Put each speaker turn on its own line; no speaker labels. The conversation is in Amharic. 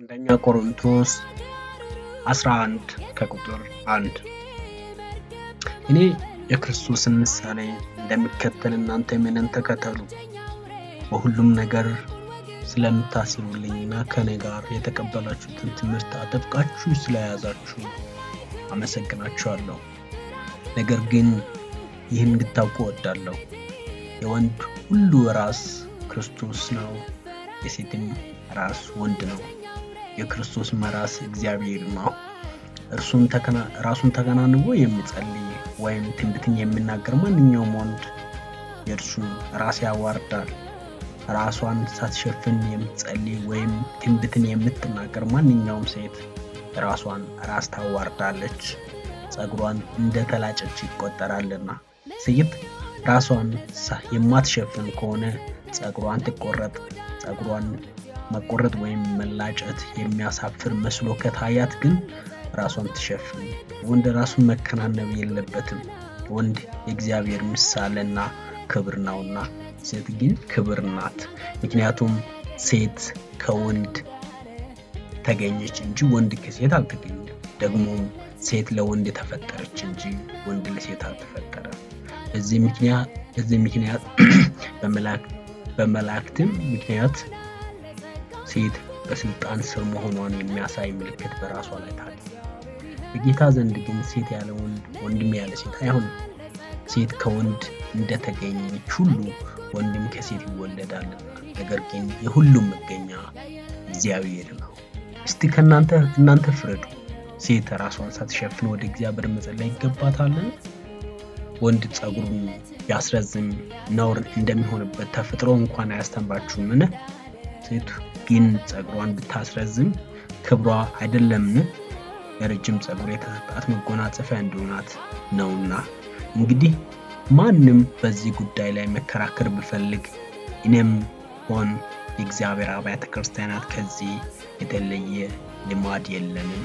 አንደኛ ቆሮንቶስ 11 ከቁጥር 1። እኔ የክርስቶስን ምሳሌ እንደሚከተል እናንተም እኔን ተከተሉ። በሁሉም ነገር ስለምታስቡልኝና ከእኔ ጋር የተቀበላችሁትን ትምህርት አጥብቃችሁ ስለያዛችሁ አመሰግናችኋለሁ። ነገር ግን ይህን እንድታውቁ እወዳለሁ። የወንድ ሁሉ ራስ ክርስቶስ ነው፣ የሴትም ራስ ወንድ ነው፣ የክርስቶስም ራስ እግዚአብሔር ነው። ራሱን ተከናንቦ የሚጸልይ ወይም ትንቢትን የሚናገር ማንኛውም ወንድ የእርሱን ራስ ያዋርዳል። ራሷን ሳትሸፍን የምትጸልይ ወይም ትንቢትን የምትናገር ማንኛውም ሴት ራሷን ራስ ታዋርዳለች፣ ጸጉሯን እንደተላጨች ይቆጠራልና። ሴት ራሷን የማትሸፍን ከሆነ ጸጉሯን ትቆረጥ። ጸጉሯን መቆረጥ ወይም መላጨት የሚያሳፍር መስሎ ከታያት ግን ራሷን ትሸፍን። ወንድ ራሱን መከናነብ የለበትም፣ ወንድ የእግዚአብሔር ምሳሌና ክብር ነውና፣ ሴት ግን ክብር ናት። ምክንያቱም ሴት ከወንድ ተገኘች እንጂ ወንድ ከሴት አልተገኘም። ደግሞም ሴት ለወንድ ተፈጠረች እንጂ ወንድ ለሴት አልተፈጠረም። በዚህ ምክንያት በመላእክትም ምክንያት ሴት በስልጣን ስር መሆኗን የሚያሳይ ምልክት በራሷ ላይ ታድርግ። በጌታ ዘንድ ግን ሴት ያለ ወንድ፣ ወንድም ያለ ሴት አይሆንም። ሴት ከወንድ እንደተገኘች ሁሉ ወንድም ከሴት ይወለዳልና፣ ነገር ግን የሁሉም መገኛ እግዚአብሔር ነው። እስቲ ከእናንተ እናንተ ፍረዱ። ሴት ራሷን ሳትሸፍን ወደ እግዚአብሔር መጸለይ ይገባታልን? ወንድ ጸጉሩን ቢያስረዝም ነውር እንደሚሆንበት ተፈጥሮ እንኳን አያስተምራችሁምን? ሴት ግን ጸጉሯን ብታስረዝም ክብሯ አይደለምን? ለረጅም ጸጉር የተሰጣት መጎናጸፊያ እንዲሆናት ነውና። እንግዲህ ማንም በዚህ ጉዳይ ላይ መከራከር ቢፈልግ እኔም ሆን የእግዚአብሔር አብያተ ክርስቲያናት ከዚህ የተለየ ልማድ የለንም።